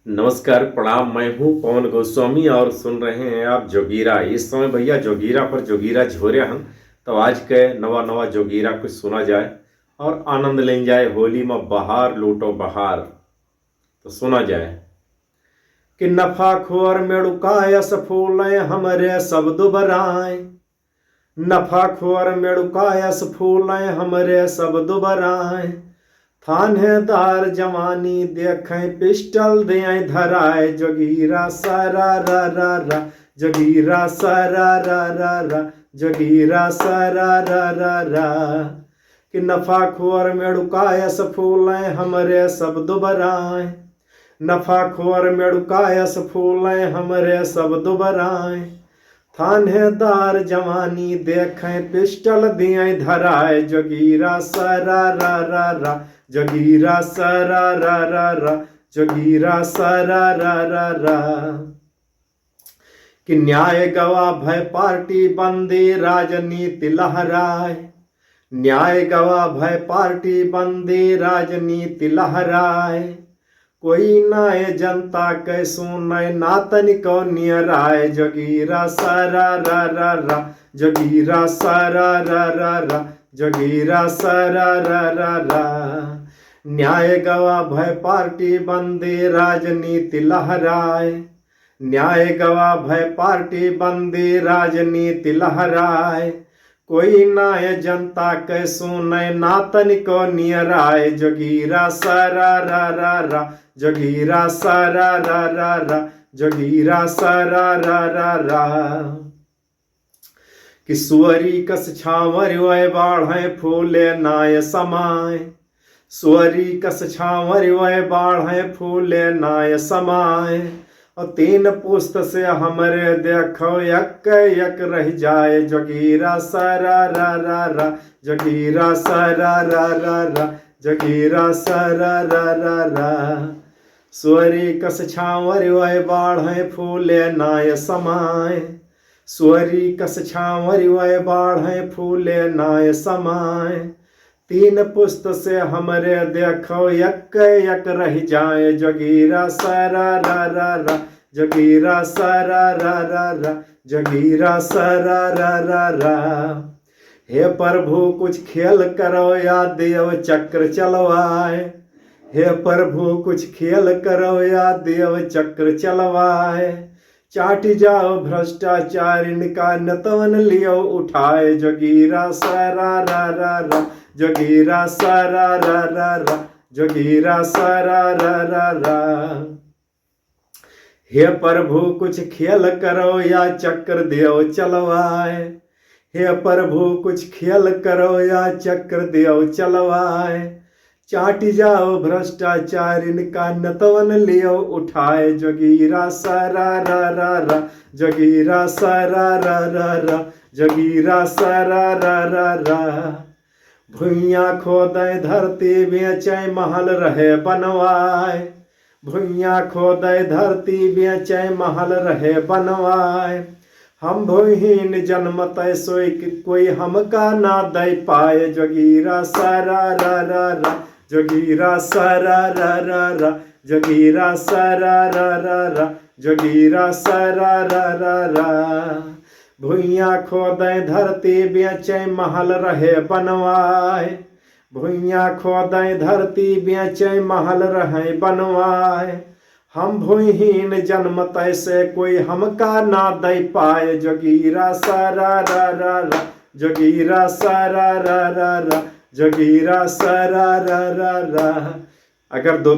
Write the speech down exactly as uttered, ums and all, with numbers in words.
नमस्कार, प्रणाम। मैं हूँ पवन गोस्वामी और सुन रहे हैं आप जोगीरा। इस समय भैया जोगीरा पर जोगीरा झोरे हन, तो आज के नवा नवा जोगीरा कुछ सुना जाए और आनंद लेन जाए। होली में बहार लूटो बहार, तो सुना जाए। कि नफाखोर मेड़ुकायस फूलें हमरे सब दुबराएं, नफाखोर मेड़ुकायस फूलें हमरे सब दुबराएं। थानेदार जवानी देखें पिस्टल दें धराए, जोगीरा सारा रा रा रा, जोगीरा सारा रा रा रा, जोगीरा सारा रा रा रा। कि नफाखोर मेड़ुकायस फूलें हमरे सब दुबराएं, नफाखोर मेड़ुकायस फूलें हमरे सब दुबराएं। थानेदार जवानी देखें पिस्टल दिए धराए, जोगीरा सारा रा रा रा, जोगीरा सारा रा रा रा, जोगीरा सारा रा रा रा। कि न्याय गवा भय पार्टी बंदी राजनीति लहराए, न्याय गवा भय पार्टी बंदी राजनीति लहराए। कोई नाय जनता के सुनय ना तनिको नियराए, जोगीरा सारा रा रा रा, जोगीरा सारा रा रा रा, जोगीरा सारा रा रा रा। न्याय गवा भय पार्टी बंदी राजनीति लहराए, न्याय गवा भय पार्टी बंदी राजनीति लहराए। कोई नाय जनता के सुनय ना तनिको नियराए, जोगीरा सारा रा रा रा, जोगीरा सारा रा रा रा, जोगीरा सारा रा रा रा। कि सुअरी कस छावर वय बाढ़े फूले नाय समाए, सुअरी कस छावर वय बाढ़े फूले नाय समाए। और तीन पुस्त से हमरे देखो यक यक रह जाए, जोगीरा सारा रा रा रा, जोगीरा सारा रा रा रा, जोगीरा सारा रा रा रा। सुअरी कस छावर वय बाढ़े फूले नाय समाए, सुअरी कस छावर वय बाढ़े फूले नाय समाए। तीन पुस्त से हमरे देखो यक यक रह जाए, जोगीरा सारा रा रा रा, जोगीरा सारा रा रा रा, जोगीरा सारा रा रा रा। हे प्रभु कुछ खेल करो या देव चक्र चलवाए, हे प्रभु कुछ खेल करो या देव चक्र चलवाए। चाट जाओ भ्रष्टाचार इनका नतवन लियो उठाए, जोगीरा सारा रा रा रा, जोगीरा सारा रा रा रा, जोगीरा सारा रा रा रा। हे प्रभु कुछ खेल करो या चक्र देव चलवाए, हे प्रभु कुछ खेल करो या चक्र देव चलवाए। चाट जाओ भ्रष्टाचार इनका नतवन लियो उठाए, जोगीरा सारा रा रा रा, जोगीरा सारा रा रा रा, जोगीरा सारा रा रा रा। भुइयां खोदे धरती बेचे महल रहे बनवाए, भुइयां खोदे धरती बेचे महल रहे बनवाए। हम भूमिहीन जन्म तय सोई कि कोई हमका ना दे पाए, जोगीरा सारा रा रा रा, जोगीरा सारा रा रा रा, जोगीरा सारा रा रा रा, जोगीरा सारा रा रा रा। भुइयां खोदे धरती बेचे महल रहे बनवाए, भुइयां खोदे धरती बेचे महल रहे बनवाए। हम भूमिहीन जन्म तय से कोई हमका ना दे पाए, जोगीरा सारा रा रा रा, जोगीरा सारा रा रा रा, जोगीरा सारा रा रा रा। अगर दो